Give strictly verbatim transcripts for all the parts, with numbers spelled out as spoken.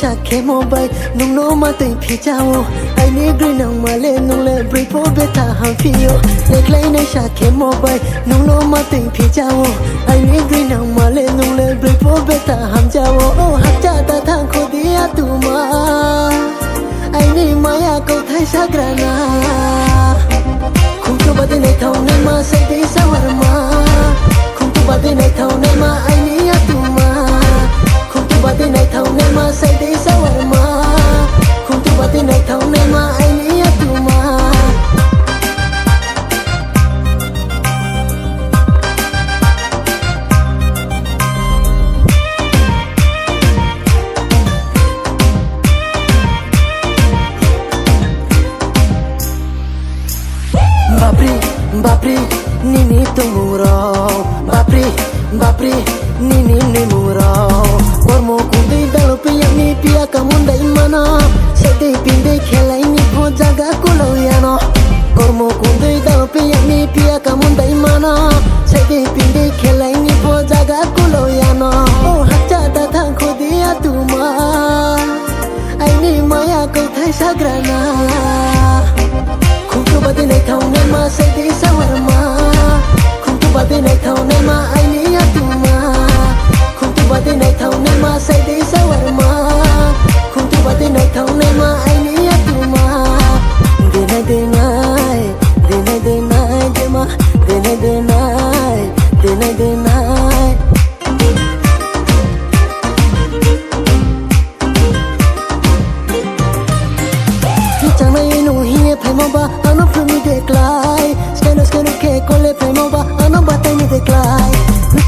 Naisa khemo bai nung no ma tui phi ja ou. Aini grinangma le nung le broi pho betha hamphi ou. Nekhlai naisa khemo bai nung no ma tui phi ja ou. Aini grinangma le nung le broi pho betha ham ja ou. O hakcha ta thanng kho di atuma. Aini maya kauthai sagra na. Khungtu badi naithao naima sai di sawarma. Khungtu badi naithao naima aini atuma. Khungtu badi naithao naima sai di sawarma. Khungtu badi naithao naima aini atuma. Bapri, bapri, nini tongmung rao. Bapri, bapri, nini noimung rao. Kormo kundui dalo piyang ni piya kamundai mano. Saidei pindei khelai ni pho jaga kulo ya no. Kormo kundui dalo piyang ni piya kamundai mano. Saidei pindei khelai ni pho jaga kulo ya no. O hakcha ta thanng kho di atuma. Aini maya kauthai sagra na. Khungtu badi naithao naima sai di sawarma. Khungtu badi naithao naima aini atuma. Khungtu badi naithao naima sai di sawarma. Khungtu badi naithao naima aini atuma. Denai denai, denai denai dema, denai denai, denai denai. Chanai nung hing ye phaimo ba ano phnuh mi de klái. Skai no skai no khe kole phaimo ba ano batai mi de klái.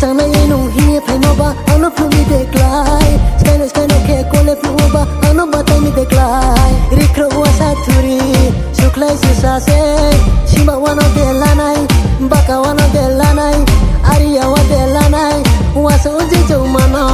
Chanai nung hing ye phaimo ba ano phnuh mi de klái. Skai no skai no khe kole phnuh ba ano batai mi de klái. Rikhrouh wa sa thuri, sukhlai susa se. Sima wa no de lanai, baka wa no de lanai, ariya wa de lanai, wa sa uji chou mano.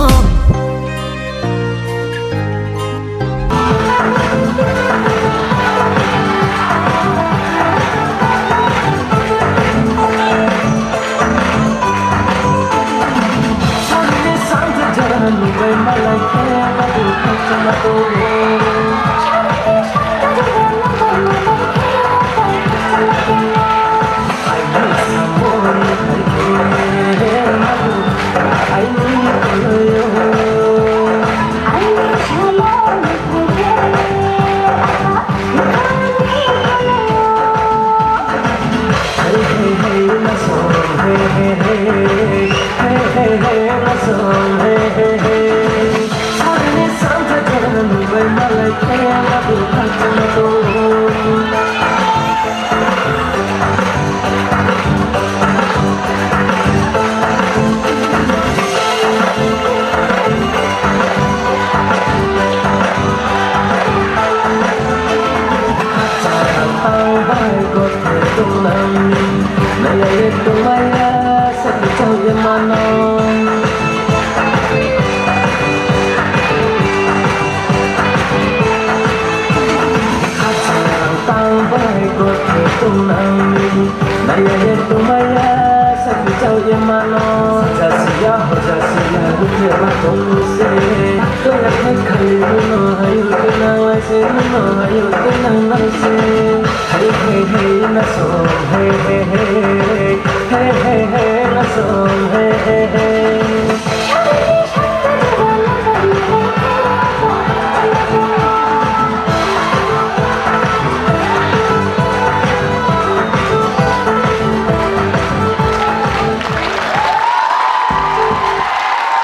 Tang bai kothe tongnang ni, naiya ye tongmai ya, sakhi chao ye mano. Jasiya ho jasiya, rukhe ma tong se. Toya khe khali nuno hayu tenang lai se, nuno hayu tenang lai se. Hey, hey, hey, na song, hey, hey, hey. Hey, hey, hey, na song, hey, hey, hey.